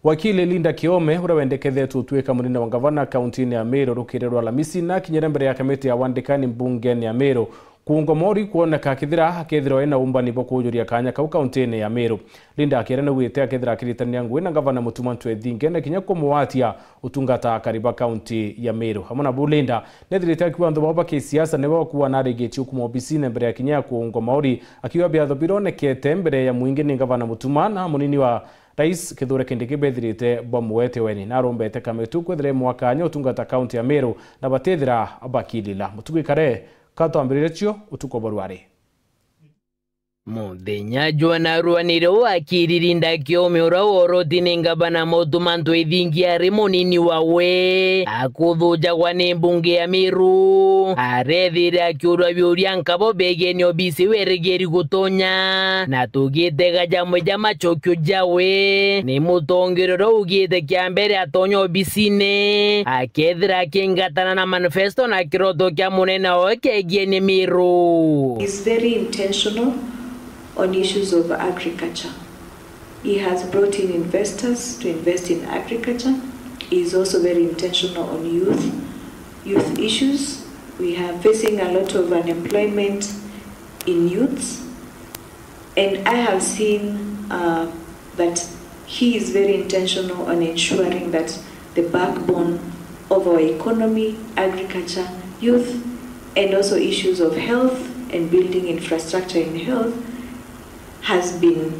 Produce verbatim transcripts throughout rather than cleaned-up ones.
Wakili Linda Kiome, uria wendekethetwe utwika munini wa ngavana kauntiini ya Meru rukiri rwa Alamisi, na akinyire mbere ya kamiti ya wandikani mbungeni ya Meru kuungwa mori kwoneka akithira akethirwa ena umbani bwa kuujuria kanya kau kauntiini ya Meru. Linda akiera naugite akethira akiritania ngugi na ngavana Mutuma M'Ethingia na kinya kumugwatia utungata akari ba kaunti ya Meru. Amwe na bu, Linda nethirite akiuga antu bao ba kisiasa nibo bakuuga narigitie kuma obisine mbere ya kinya ya kuungwa mori, akiuga biatho bironekete mbere ya mwingi ni ngavana Mutuma na munini wa Rais Kithure Kindiki bethirite bamugwete weni. Narombete kamitu kwithira imwakanya utungata kaunti ya Meru na batithira bakilila. Mutuku ikare, katwambiririe cio utuku bwa rwari. Muthenya jwa narua nirio wakiri Linda Kiome uria woroti ni ngavana Mutuma M'Ethingia ari munini wawe akuthujagwa ni mbunge ya Meru, arethire akiurwa biuria nkabo begie ni obisi werigiri gutonya, na tugitega jamwe ja macokio jawe ni mutongeria uria ugite kia mbere atonya obisine, akethira akingatana na manifesto na kiroto kia munene wawe kegie ni Meru. Is very intentional on issues of agriculture. He has brought in investors to invest in agriculture. He is also very intentional on youth, youth issues. We are facing a lot of unemployment in youths, and I have seen, uh, that he is very intentional on ensuring that the backbone of our economy, agriculture, youth, and also issues of health and building infrastructure in health has been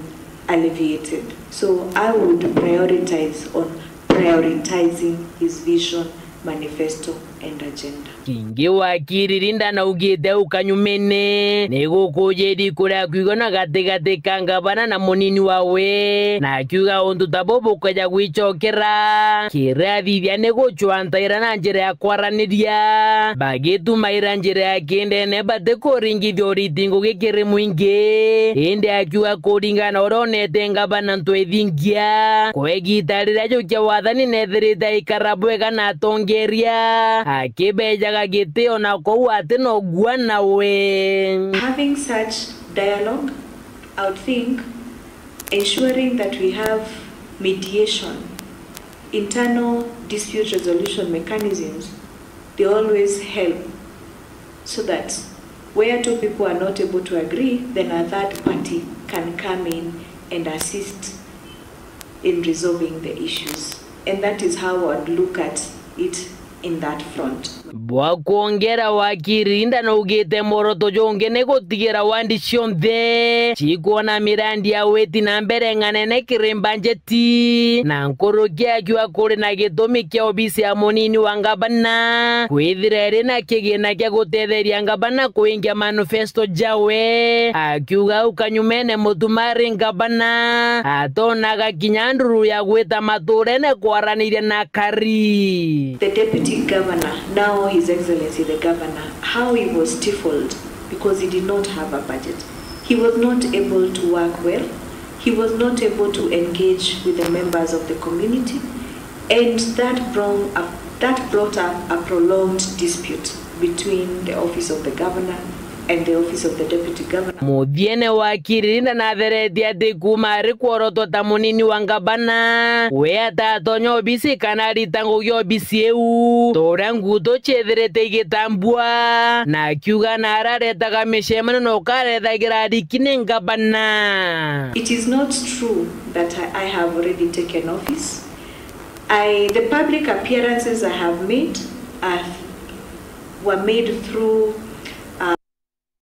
alleviated. So I would prioritize on prioritizing his vision, manifesto, and agenda. Kingi wakiri Linda naugite ukanyumene ni gukujiri kuria kwigwa na gatigati ka ngavana na munini wawe, na akiuga untu ta buu bukeja gwicokera, kirathithia ni gucwantaira na njira ya kwaraniria, bagitumaira njira ya kindene batikuringithia uriti ngugi kiri mwingi. Indi akiuga kuringana na uria onete ngavana M'Ethingia, kwa igita riria jukia wathani nethirite aikara bwega na atongeria, akibejaga gitio na kou ati no gua nawe. Having such dialogue, I would think ensuring that we have mediation, internal dispute resolution mechanisms, they always help so that where two people are not able to agree, then a third party can come in and assist in resolving the issues. And that is how I'd look at it in that front. Bwa kwongera, wakiri Linda naugite mworoto jungi ni gutigira wandi cionthe cikwona mirandi ya witi na mbere ng'anene kiri mbanjeti, na nkuruki akiuga kuri na gitumi kia obisi ya munini wa ngavana kwithira iri na kigina kia gutetheria ngavana kuingia manifesto jawe, akiuga au kanyumene Mutuma ari ngavana atonaga kinya nduru ya gwita maturene kwaraniria na akari. The deputy governor, now His Excellency the governor, how he was stifled because he did not have a budget. He was not able to work well. He was not able to engage with the members of the community, and that brought up, that brought up a prolonged dispute between the office of the governor and the office of the deputy governor. Muthiene wakiri Linda natheretie ati kuma ari kworotwa ta munini wa ngavana, we atatonya obisi kana arita ngugi obisi iu, ta uria ngutu ciithirite igitambua, na akiuga na araretaga micemanio na ukarethagira ariki ni ngavana. It is not true that I, I have already taken office. I, the public appearances I have made are, were made through